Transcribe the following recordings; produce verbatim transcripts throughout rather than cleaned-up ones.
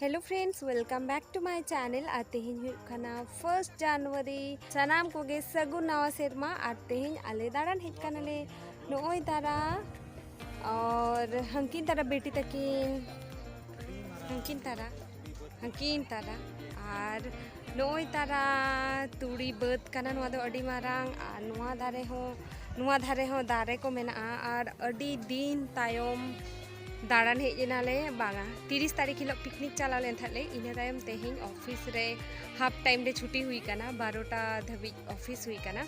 Hello friends, welcome back to my channel. ᱟᱨ ᱛᱮᱦᱮᱧ ᱦᱩᱭᱩᱜ ᱠᱟᱱᱟ first January. ᱥᱟᱱᱟᱢ ᱠᱚᱜᱮ ᱥᱟᱹᱜᱩᱱ ᱱᱟᱣᱟ ᱥᱮᱨᱢᱟ᱾ ᱟᱨ ᱛᱮᱦᱮᱧ ᱟᱞᱮ ᱫᱟᱬᱟᱱ ᱦᱮᱡ ᱠᱟᱱᱟᱞᱮ ᱱᱚᱜᱼᱚᱭ ᱛᱟᱨᱟ, ᱟᱨ ᱦᱟᱝᱠᱤᱱ ᱛᱟᱨᱟ ᱵᱤᱴᱤ ᱛᱟᱹᱠᱤᱱ, ᱦᱟᱝᱠᱤᱱ ᱛᱟᱨᱟ, ᱦᱟᱝᱠᱤᱱ ᱛᱟᱨᱟ, ᱟᱨ ᱱᱚᱜᱼᱚᱭ ᱛᱟᱨᱟ ᱛᱩᱲᱤ ᱵᱟᱹᱫᱽ ᱠᱟᱱᱟ ᱱᱚᱣᱟ ᱫᱚ ᱟᱹᱰᱤ ᱢᱟᱨᱟᱝ᱾ ᱟᱨ ᱱᱚᱣᱟ ᱫᱟᱨᱮ ᱦᱚᱸ, ᱱᱚᱣᱟ ᱫᱷᱟᱨᱮ ᱦᱚᱸ ᱫᱟᱨᱮ ᱠᱚ ᱢᱮᱱᱟᱜᱼᱟ᱾ ᱟᱨ ᱟᱹᱰᱤ ᱫᱤᱱ ᱛᱟᱭᱚᱢ ᱫᱟᱬᱟᱱ ᱦᱮᱡ ᱮᱱᱟᱞᱮ, ᱵᱟᱝᱟ, ᱛᱤᱨᱤᱥ ᱛᱟᱹᱨᱤᱠᱷ ᱦᱤᱞᱳᱜ ᱯᱤᱠᱱᱤᱠ ᱪᱟᱞᱟᱣ ᱞᱮᱱ ᱛᱟᱦᱮᱸᱫ ᱞᱮ, ᱤᱱᱟᱹ ᱛᱟᱭᱚᱢ ᱛᱮᱦᱮᱧ ᱚᱯᱷᱤᱥ ᱨᱮ half time ᱨᱮ ᱪᱷᱩᱴᱤ ᱦᱩᱭ ᱠᱟᱱᱟ, ᱵᱟᱨᱚᱴᱟ ᱫᱷᱟᱹᱵᱤᱡ ᱚᱯᱷᱤᱥ ᱦᱩᱭ ᱠᱟᱱᱟ᱾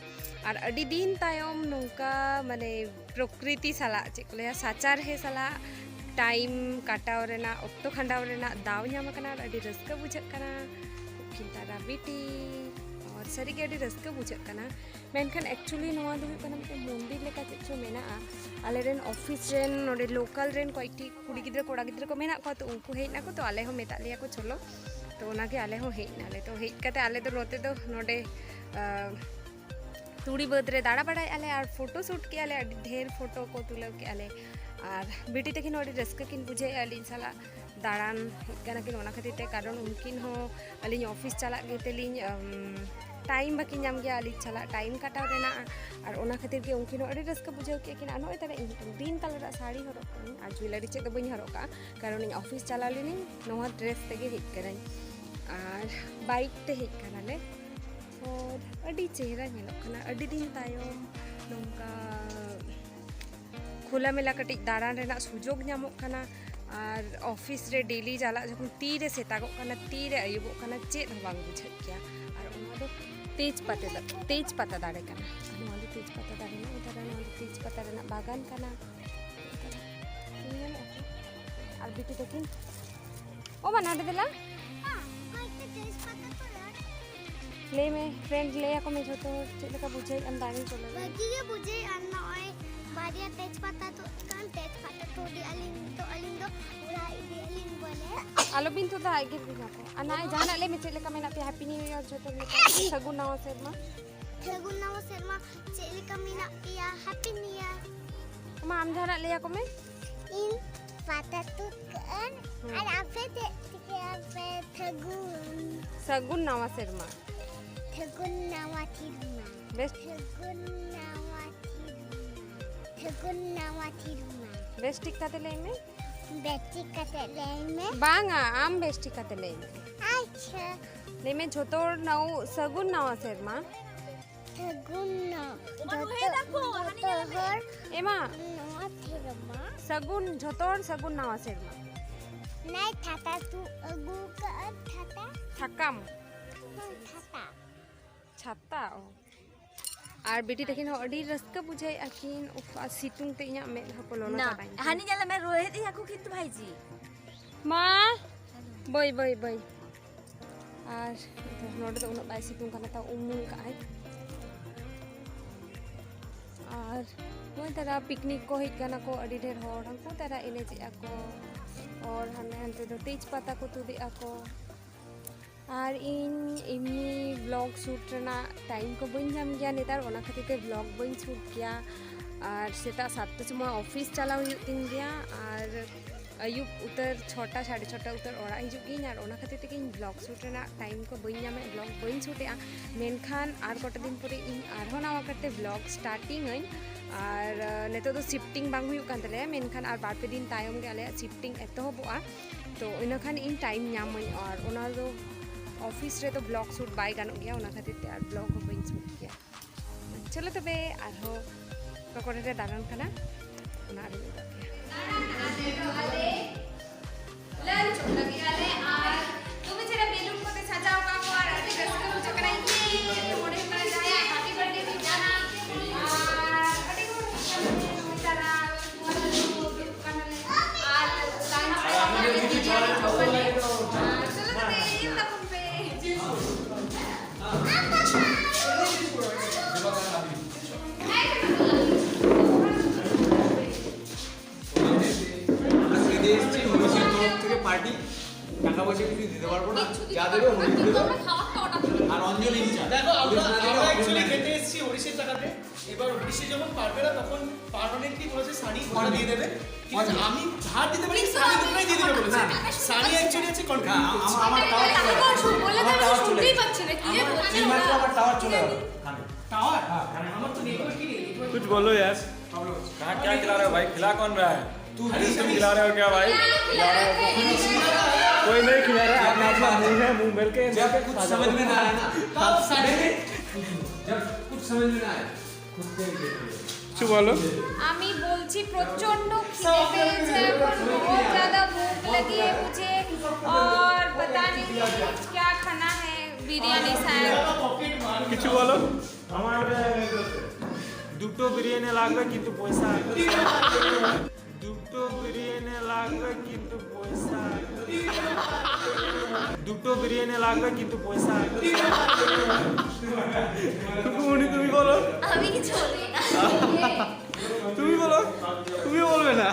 ᱟᱨ ᱟᱹᱰᱤ ᱫᱤᱱ ᱛᱟᱭᱚᱢ ᱱᱚᱝᱠᱟ ᱢᱟᱱᱮ ᱯᱨᱚᱠᱨᱤᱛᱤ ᱥᱟᱞᱟᱜ, ᱪᱮᱫ ᱠᱚ ᱞᱟᱹᱭᱟ, ᱥᱟᱪᱟᱨᱦᱮ ᱥᱟᱞᱟᱜ time ᱠᱟᱴᱟᱣ ᱨᱮᱱᱟᱜ, ᱚᱠᱛᱚ ᱠᱷᱟᱸᱰᱟᱣ ᱨᱮᱱᱟᱜ ᱫᱟᱣ ᱧᱟᱢ ᱟᱠᱟᱱᱟ ᱟᱨ ᱟᱹᱰᱤ ᱨᱟᱹᱥᱠᱟᱹ ᱵᱩᱡᱷᱟᱹᱜ ᱠᱟᱱᱟ᱾ ᱠᱤᱱᱛᱟᱨᱟ ᱵᱤᱴᱤ, ᱟᱨ ᱥᱟᱹᱨᱤᱜᱮ ᱟᱹᱰᱤ ᱨᱟᱹᱥᱠᱟᱹ ᱵᱩᱡᱷᱟᱹᱜ ᱠᱟᱱᱟ᱾ ᱢᱮᱱᱠᱷᱟᱱ actually ᱱᱚᱣᱟ ᱫᱚ ᱦᱩᱭᱩᱜ ᱠᱟᱱᱟ ᱢᱤᱫᱴᱮᱱ ᱢᱚᱱᱫᱤᱨ ᱞᱮᱠᱟ ᱪᱮᱫ ᱪᱚ ᱢᱮᱱᱟᱜᱼᱟ᱾ ᱟᱞᱮᱨᱮᱱ ᱚᱯᱷᱤᱥ ᱨᱮᱱ ᱱᱚᱰᱮ local ᱨᱮᱱ ᱠᱚᱭᱮᱠᱴᱤ ᱠᱩᱲᱤ ᱜᱤᱫᱽᱨᱟᱹ ᱠᱚᱲᱟ ᱜᱤᱫᱽᱨᱟᱹ ᱠᱚ ᱢᱮᱱᱟᱜ ᱠᱚᱣᱟ, ᱛᱚ ᱩᱱᱠᱩ ᱦᱮᱡ ᱱᱟᱠᱚ, ᱛᱚ ᱟᱞᱮ ᱦᱚᱸ ᱢᱮᱛᱟᱫ ᱞᱮᱭᱟ ᱠᱚ ᱪᱚᱞᱚ, ᱛᱚ ᱚᱱᱟᱜᱮ ᱟᱞᱮ ᱦᱚᱸ ᱦᱮᱡ ᱱᱟᱞᱮ᱾ ᱛᱚ ᱦᱮᱡ ᱠᱟᱛᱮ ᱟᱞᱮ ᱫᱚ ᱱᱚᱛᱮ ᱫᱚ ᱱᱚᱰᱮ ᱟᱸ, ᱛᱩᱲᱤ ᱵᱟᱹᱫᱽ ᱨᱮ ᱫᱟᱬᱟ ᱵᱟᱲᱟᱭᱮᱫᱼᱟ ᱞᱮ ᱟᱨ ᱯᱷᱳᱴᱳ ᱥᱩᱴ ᱠᱮᱜᱼᱟ ᱞᱮ, ᱟᱹᱰᱤ ᱰᱷᱮᱨ ᱯᱷᱳᱴᱳ ᱠᱚ ᱛᱩᱞᱟᱹᱣ ᱠᱮᱜᱼᱟ ᱞᱮ᱾ ᱟᱨ ᱵᱤᱴᱤ ᱛᱟᱹᱠᱤᱱ ᱦᱚᱸ ᱟᱹᱰᱤ ᱨᱟᱹᱥᱠᱟᱹ ᱠᱤᱱ ᱵᱩᱡᱷᱟᱹᱣᱮᱫᱼᱟ ᱟᱹᱞᱤᱧ ᱥᱟᱞᱟᱜ ᱫᱟᱬᱟᱱ ᱦᱮᱡ ᱠᱟᱱᱟ ᱠᱤᱱ, ᱚᱱᱟ ᱠᱷᱟᱹᱛᱤᱨ ᱛᱮ, ᱠᱟᱨᱚᱱ ᱩᱱᱠᱤᱱ ᱦᱚᱸ ᱟᱹᱞᱤᱧ ᱚᱯᱷᱤᱥ ᱪᱟᱞᱟᱜ ᱜᱮ ᱛᱟᱹᱞᱤᱧ, ᱟᱢ, time ᱵᱟᱹᱠᱤᱱ ᱧᱟᱢ ᱜᱮᱭᱟ ᱟᱹᱞᱤᱧ ᱥᱟᱞᱟᱜ time ᱠᱟᱴᱟᱣ ᱨᱮᱱᱟᱜ᱾ ᱟᱨ ᱚᱱᱟ ᱠᱷᱟᱹᱛᱤᱨ ᱜᱮ ᱩᱱᱠᱤᱱ ᱦᱚᱸ ᱟᱹᱰᱤ ᱨᱟᱹᱥᱠᱟᱹ ᱵᱩᱡᱷᱟᱹᱣ ᱠᱮᱫᱼᱟ ᱠᱤᱱ᱾ ᱟᱨ ᱱᱚᱜᱼᱚᱭ ᱛᱟᱦᱞᱮ ᱤᱧ ᱢᱤᱫᱴᱟᱝ green colour ᱟᱜ ᱥᱟᱹᱲᱤ ᱦᱚᱨᱚᱜ ᱠᱟᱜᱼᱟᱹᱧ ᱟᱨ jewellery ᱪᱮᱫ ᱫᱚ ᱵᱟᱹᱧ ᱦᱚᱨᱚᱜ ᱠᱟᱜᱼᱟ, ᱠᱟᱨᱚᱱ ᱤᱧ ᱚᱯᱷᱤᱥ ᱪᱟᱞᱟᱣ ᱞᱮᱱᱟᱹᱧ ᱱᱚᱣᱟ dress ᱛᱮᱜᱮ ᱦᱮᱡ ᱠᱟᱹᱱᱟᱹᱧ᱾ ᱟᱨ bike ᱛᱮ ᱦᱮᱡ ᱠᱟᱱᱟᱞᱮ᱾ ᱟᱨ ᱟᱹᱰᱤ ᱪᱮᱦᱨᱟ ᱧᱮᱞᱚᱜ ᱠᱟᱱᱟ, ᱟᱹᱰᱤ ᱫᱤᱱ ᱛᱟᱭᱚᱢ ᱱᱚᱝᱠᱟ ᱠᱷᱳᱞᱟᱢᱮᱞᱟ ᱠᱟᱹᱴᱤᱡ ᱫᱟᱬᱟᱱ ᱨᱮᱱᱟᱜ ᱥᱩᱡᱳᱜᱽ ᱧᱟᱢᱚᱜ ᱠᱟᱱᱟ᱾ ᱟᱨ ᱚᱯᱷᱤᱥ ᱨᱮ daily ᱪᱟᱞᱟᱜ ᱡᱚᱠᱷᱚᱱ ᱛᱤᱨᱮ ᱥᱮᱛᱟᱜᱚᱜ ᱠᱟᱱᱟ, ᱛᱤᱨᱮ ᱟᱹᱭᱩᱵᱚᱜ ᱠᱟᱱᱟ, ᱪᱮᱫ ᱦᱚᱸ ᱵᱟᱝ ᱵᱩᱡᱷᱟᱹᱜ ᱜᱮᱭᱟ᱾ ᱟᱨ ᱚᱱᱟ ᱫᱚ ᱛᱮᱡᱽ ᱯᱟᱛᱟ ᱫᱟ-, ᱛᱮᱡᱽ ᱯᱟᱛᱟ ᱫᱟᱨᱮ ᱠᱟᱱᱟ᱾ ᱱᱚᱣᱟ ᱫᱚ ᱛᱮᱡᱽ ᱯᱟᱛᱟ ᱫᱟᱨᱮ, ᱱᱚᱜᱼᱚᱭ ᱛᱟᱨᱟ ᱱᱚᱣᱟ ᱫᱚ ᱛᱮᱡᱽ ᱯᱟᱛᱟ ᱨᱮᱱᱟᱜ ᱵᱟᱜᱟᱱ ᱠᱟᱱᱟ᱾ ᱧᱮᱞᱮᱫᱼᱟ ᱯᱮ? ᱟᱨ ᱵᱤᱴᱤ ᱛᱟᱹᱠᱤᱱ, ᱳ ᱢᱟ, ᱱᱟᱰᱮ ᱫᱮᱞᱟ᱾ ᱦᱮᱸ, ᱠᱚᱭᱮᱠᱴᱟ ᱛᱮᱡᱽ ᱯᱟᱛᱟ ᱛᱚ ᱞᱟᱹᱭ ᱢᱮ, friend, ᱞᱟᱹᱭ ᱟᱠᱚ ᱢᱮ ᱡᱷᱚᱛᱚ ᱦᱚᱲ, ᱪᱮᱫ ᱞᱮᱠᱟ ᱵᱩᱡᱷᱟᱹᱣᱮᱫ ᱟᱢ ᱫᱟᱬᱟᱱ ᱪᱚᱞᱚ ᱞᱟᱹᱜᱤᱫ? ᱵᱷᱟᱹᱜᱤ ᱜᱮ ᱵᱩᱡᱷᱟᱹᱣᱮᱫᱼᱟ᱾ ᱱᱚᱜᱼᱚᱭ ᱵᱟᱨᱭᱟ ᱛᱮᱡᱽ ᱯᱟᱛᱟ ᱛᱩᱫ ᱠᱟᱱ, ᱛᱮᱡᱽ ᱯᱟᱛᱟ ᱛᱩᱫ ᱮᱫᱼᱟ ᱞᱤᱧ, ᱛᱚ ᱟᱹᱞᱤᱧ ᱫᱚ ᱚᱲᱟᱜ ᱤᱫᱤᱭᱟᱞᱤᱧ ᱵᱚᱞᱮ᱾ ᱟᱞᱚᱵᱤᱱ ᱛᱩᱫᱟ, ᱟᱡ ᱜᱮ ᱛᱩᱫ ᱟᱠᱚ᱾ ᱟᱨ ᱱᱚᱜᱼᱚᱭ ᱡᱟᱦᱟᱱᱟᱜ ᱞᱟᱹᱭ ᱢᱮ, ᱪᱮᱫ ᱞᱮᱠᱟ ᱢᱮᱱᱟᱜ ᱯᱮᱭᱟ? Happy New Year ᱡᱷᱚᱛᱚ ᱦᱚᱲ ᱢᱮᱛᱟᱜ ᱯᱮ, ᱥᱟᱹᱜᱩᱱ ᱱᱟᱣᱟ ᱥᱮᱨᱢᱟ᱾ ᱥᱟᱹᱜᱩᱱ ᱱᱟᱣᱟ ᱥᱮᱨᱢᱟ, ᱪᱮᱫ ᱞᱮᱠᱟ ᱢᱮᱱᱟᱜ ᱯᱮᱭᱟ? Happy New Year᱾ ᱢᱟ, ᱟᱢ ᱡᱟᱦᱟᱱᱟᱜ ᱞᱟᱹᱭ ᱟᱠᱚ ᱢᱮ᱾ ᱤᱧ ᱯᱟᱛᱟ ᱛᱩᱫ ᱠᱟᱜᱼᱟᱹᱧ᱾ ᱦᱩᱸ᱾ ᱟᱨ ᱟᱯᱮ ᱪᱮᱫ ᱪᱤᱠᱟᱹᱭᱟ ᱯᱮ? ᱥᱟᱹᱜᱩᱱ᱾ ᱥᱟᱹᱜᱩᱱ ᱱᱟᱣᱟ ᱥᱮᱨᱢᱟ᱾ ᱥᱟᱹᱜᱩᱱ ᱱᱟᱣᱟ ᱥᱮᱨᱢᱟ᱾ ᱵᱮᱥ᱾ ᱥᱟᱹᱜᱩᱱ ᱱᱟᱣᱟ ᱥᱮᱨᱢᱟ᱾ ᱥᱟᱹᱜᱩᱱ ᱱᱟᱣᱟ ᱥᱮᱨᱢᱟ᱾ ᱵᱮᱥ ᱴᱷᱤᱠ ᱠᱟᱛᱮ ᱞᱟᱹᱭ ᱢᱮ᱾ ᱵᱮᱥ ᱴᱷᱤᱠ ᱠᱟᱛᱮ ᱞᱟᱹᱭ ᱢᱮ᱾ ᱵᱟᱝᱟ, ᱟᱢ ᱵᱮᱥ ᱴᱷᱤᱠ ᱠᱟᱛᱮ ᱞᱟᱹᱭ ᱢᱮ᱾ ᱟᱪᱪᱷᱟ᱾ ᱞᱟᱹᱭ ᱢᱮ, ᱡᱷᱚᱛᱚ ᱦᱚᱲ ᱱᱟᱣ-, ᱥᱟᱹᱜᱩᱱ ᱱᱟᱣᱟ ᱥᱮᱨᱢᱟ᱾ ᱥᱟᱹᱜᱩᱱ ᱱᱟᱣ-, ᱡᱷᱚᱛᱚ, ᱡᱷᱚᱛᱚ ᱦᱚᱲ ᱮᱢᱟ᱾ ᱱᱚᱣᱟ ᱥᱮᱨᱢᱟ᱾ ᱥᱟᱹᱜᱩᱱ, ᱡᱷᱚᱛᱚ ᱦᱚᱲ ᱥᱟᱹᱜᱩᱱ ᱱᱟᱣᱟ ᱥᱮᱨᱢᱟ᱾ ᱱᱟᱭ ᱪᱷᱟᱛᱟ ᱛᱩᱫ ᱟᱹᱜᱩ ᱠᱟᱜᱼᱟ, ᱪᱷᱟᱛᱟ᱾ ᱥᱟᱠᱟᱢ᱾ ᱦᱮᱸ, ᱪᱷᱟᱛᱟ᱾ ᱪᱷᱟᱛᱟ, ᱚ᱾ ᱟᱨ ᱵᱤᱴᱤ ᱛᱟᱹᱠᱤᱱ ᱦᱚᱸ ᱟᱹᱰᱤ ᱨᱟᱹᱥᱠᱟᱹ ᱵᱩᱡᱷᱟᱹᱣᱮᱫᱼᱟ ᱠᱤᱱ᱾ ᱩᱯᱷ, ᱟᱨ ᱥᱤᱛᱩᱝ ᱛᱮ ᱤᱧᱟᱹᱜ ᱢᱮᱫ ᱦᱚᱸ ᱠᱚ ᱞᱚᱞᱚ ᱱᱟ, ᱪᱟᱵᱟᱭᱮᱱ ᱛᱤᱧᱟ᱾ ᱦᱟᱹᱱᱤ ᱧᱮᱞᱮ ᱢᱮ, ᱨᱳᱦᱮᱫ ᱮᱭᱟ ᱠᱚ ᱠᱤᱱᱛᱩ ᱵᱷᱟᱭᱡᱤ᱾ ᱢᱟ, ᱵᱟᱹᱭ, ᱵᱟᱹᱭ, ᱵᱟᱹᱭ᱾ ᱟᱨ ᱱᱚᱰᱮ ᱫᱚ ᱩᱱᱟᱹᱜ ᱵᱟᱭ ᱥᱤᱛᱩᱝ ᱠᱟᱱᱟ, ᱛᱟᱣ ᱩᱢᱩᱞ ᱠᱟᱜᱼᱟᱭ᱾ ᱟᱨ ᱱᱚᱜᱼᱚᱭ ᱛᱟᱨᱟ ᱯᱤᱠᱱᱤᱠ ᱠᱚ ᱦᱮᱡ ᱠᱟᱱᱟ ᱠᱚ ᱟᱹᱰᱤ ᱰᱷᱮᱨ ᱦᱚᱲ, ᱦᱟᱱᱠᱩ ᱛᱟᱨᱟ ᱮᱱᱮᱡᱮᱜᱼᱟ ᱠᱚ, ᱟᱨ ᱦᱟᱱᱮ ᱦᱟᱱᱛᱮ ᱫᱚ ᱛᱮᱡᱽ ᱯᱟᱛᱟ ᱠᱚ ᱛᱩᱫᱮᱜᱼᱟ ᱠᱚ᱾ ᱟᱨ ᱤᱧ ᱮᱢᱱᱤ vlog shoot ᱨᱮᱱᱟᱜ time ᱠᱚ ᱵᱟᱹᱧ ᱧᱟᱢ ᱜᱮᱭᱟ ᱱᱮᱛᱟᱨ, ᱚᱱᱟ ᱠᱷᱟᱹᱛᱤᱨ ᱛᱮ vlog ᱵᱟᱹᱧ shoot ᱜᱮᱭᱟ᱾ ᱟᱨ ᱥᱮᱛᱟᱜ ᱥᱟᱛᱴᱟ ᱥᱚᱢᱚᱭ office ᱪᱟᱞᱟᱣ ᱦᱩᱭᱩᱜ ᱛᱤᱧ ᱜᱮᱭᱟ, ᱟᱨ ᱟᱹᱭᱩᱵ ᱩᱛᱟᱹᱨ ᱪᱷᱚᱴᱟ, ᱥᱟᱲᱮ ᱪᱷᱚᱴᱟ ᱩᱛᱟᱹᱨ ᱚᱲᱟᱜ ᱦᱤᱡᱩᱜ ᱜᱤᱭᱟᱹᱧ, ᱟᱨ ᱚᱱᱟ ᱠᱷᱟᱹᱛᱤᱨ ᱛᱮᱜᱮ ᱤᱧ vlog shoot ᱨᱮᱱᱟᱜ time ᱠᱚ ᱵᱟᱹᱧ ᱧᱟᱢᱮᱫ, vlog ᱵᱟᱹᱧ shoot ᱮᱫᱼᱟ᱾ ᱢᱮᱱᱠᱷᱟᱱ ᱟᱨ ᱠᱚᱴᱟ ᱫᱤᱱ ᱯᱚᱨᱮ ᱤᱧ ᱟᱨᱦᱚᱸ ᱱᱟᱣᱟ ᱠᱟᱨᱛᱮ vlog starting ᱟᱹᱧ᱾ ᱟᱨ, ᱟᱸ, ᱱᱤᱛᱚᱜ ᱫᱚ shifting ᱵᱟᱝ ᱦᱩᱭᱩᱜ ᱠᱟᱱ ᱛᱟᱞᱮᱭᱟ, ᱢᱮᱱᱠᱷᱟᱱ ᱟᱨ ᱵᱟᱨ ᱯᱮ ᱫᱤᱱ ᱛᱟᱭᱚᱢ ᱜᱮ ᱟᱞᱮᱭᱟᱜ shifting ᱮᱛᱚᱦᱚᱵᱚᱜᱼᱟ᱾ ᱛᱚ ᱤᱱᱟᱹ ᱠᱷᱟᱱ ᱤᱧ time ᱧᱟᱢᱟᱹᱧ, ᱟᱨ ᱚᱱᱟ ᱫᱚ office ᱨᱮᱫᱚ vlog shoot ᱵᱟᱭ ᱜᱟᱱᱚᱜ ᱜᱮᱭᱟ, ᱚᱱᱟ ᱠᱷᱟᱹᱛᱤᱨ ᱛᱮ ᱟᱨ vlog ᱦᱚᱸ ᱵᱟᱹᱧ shoot ᱜᱮᱭᱟ᱾ ᱪᱚᱞᱚ ᱛᱚᱵᱮ ᱟᱨᱦᱚᱸ ᱚᱠᱟ ᱠᱚᱨᱮ ᱞᱮ ᱫᱟᱬᱟᱱ ᱠᱟᱱᱟ, ᱚᱱᱟ ᱟᱨᱦᱚᱸᱧ ᱩᱫᱩᱜ ᱟᱯᱮᱭᱟ᱾ ᱫᱟᱬᱟᱱ ᱟᱞᱮ ᱫᱚ ᱟᱞᱮ lunch ᱞᱟᱹᱜᱤᱫ ᱟᱞᱮ, ᱟᱨ ᱫᱚᱢᱮ ᱪᱮᱦᱨᱟ balloon ᱠᱚᱛᱮ ᱥᱟᱡᱟᱣ ᱠᱟᱜ ᱠᱚᱣᱟ, ᱟᱨ ᱟᱹᱰᱤ ᱨᱟᱹᱥᱠᱟᱹ ᱵᱩᱡᱷᱟᱹᱜ ᱠᱟᱱᱟ᱾ ᱤᱧ ᱜᱮ ᱢᱚᱱᱮ ᱦᱩᱭᱩᱜ ᱠᱟᱱᱟ ᱡᱟᱦᱟᱸᱭᱟᱜ happy birthday ᱦᱩᱭᱩᱜ ᱠᱟᱱᱟ, ᱟᱨ ᱟᱹᱰᱤ ᱦᱚᱲ ᱦᱩᱭᱩᱜ ᱠᱟᱱᱟ, ᱱᱚᱜᱼᱚᱭ ᱛᱟᱨᱟ ᱱᱚᱣᱟ ᱫᱚ ᱦᱩᱭᱩᱜ ᱠᱟᱱᱟ᱾ ᱟᱨ lunch ᱠᱚ ᱟᱞᱮ ᱜᱮ ᱛᱮᱭᱟᱨ ᱠᱟᱜ ᱠᱚᱣᱟᱞᱮ᱾ ᱟᱨ ᱪᱚᱞᱚ ᱛᱚᱵᱮ, ᱧᱮᱞ ᱛᱟᱵᱚᱱ ᱯᱮ᱾ আজকে যে এসছি, হরিষের তরফ থেকে পার্টি, টাকা পয়সা কিছু দিতে পারবো না, যা দেবে হরিষ দেবে। আর অঞ্জলি ইনচার্জ। দেখো, আমরা, আমরা অ্যাকচুয়ালি খেতে এসেছি হরিষের টাকাতে। এবার অফিসে যখন পারবে না, তখন পার্মানেন্টলি বলেছে সানি ঘোড়া দিয়ে দেবে। ঠিক আছে, আমি ধার দিতে পারি, সানি ঘোড়াই দিয়ে দেবে বলেছে। সানি অ্যাকচুয়ালি আছে কন্ট্রিবিউট করছে। আমার টাওয়ার চলে গেল। আমার টাওয়ার চলে গেল। এই মাত্র আমার টাওয়ার চলে গেল। টাওয়ার? আমার তো নেটওয়ার্কই নেই। कुछ बोलो यार। कहाँ क्या खिला रहे हो भाई? खिला कौन रहा है? तू तुम खिला रहे हो क्या भाई? कोई नहीं खिला रहा है, अपना अपना मुंह है, मुंह मिल के जब कुछ समझ में ना आए ना, তাও সানি जब कुछ समझ में ना आए, खुद से ही देखिए। কিছু বলো। আমি বলছি প্রচন্ড খিদে পেয়েছে এখন, बहुत ज्यादा भूख लगी है मुझे। और पता नहीं क्या खाना है, बिरयानी शायद। কিছু বলো। আমার দুটো বিরিয়ানি লাগবে, কিন্তু পয়সা দুটো বিরিয়ানি লাগবে, কিন্তু পয়সা দুটো বিরিয়ানি লাগবে, কিন্তু পয়সা তুমি তুমি বলো। আমি কিছু বলবো না। তুমি বলো। তুমি বলবে না।